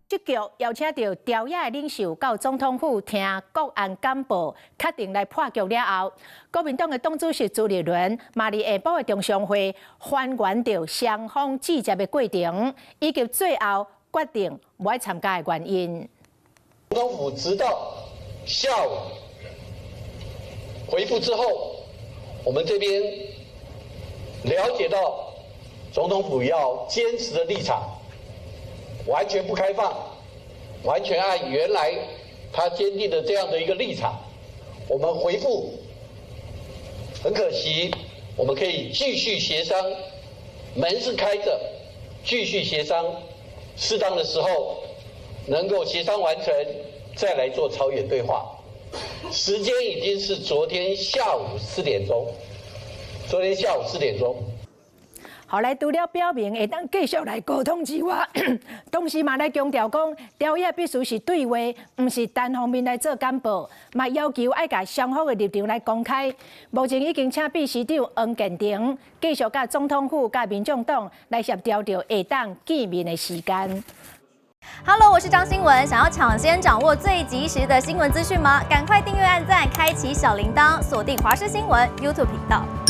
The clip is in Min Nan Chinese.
這局邀請著朝野的領袖到總統府聽國安簡報，確定來破局了後，國民黨的黨主席朱立倫嘛佇下晡的中常會還原著雙方指責的過程，以及最後決定無愛參加的原因。總統府直到下午回覆之後，我們這邊了解到總統府要堅持的立場，完全不開放，完全按原來他堅定的這樣的一個立場，我們回覆，很可惜，我們可以繼續協商，門是開着，繼續協商，適當的時候能夠協商完成，再來做朝野對話。時間已經是昨天下午四點鐘，昨天下午四點鐘。後來除了表明會當繼續來溝通之外，同時嘛來強調講，朝野必須是對話，毋是單方面來做簡報，嘛要求愛共雙方的立場來公開。目前已經請秘書長黃建庭繼續佮總統府佮民眾黨來協調著會當見面的時間。 Hello，我是張新文，想要搶先掌握最及時的新聞資訊嗎？趕快訂閱、按讚、開啟小鈴鐺，鎖定華視新聞 YouTube 頻道。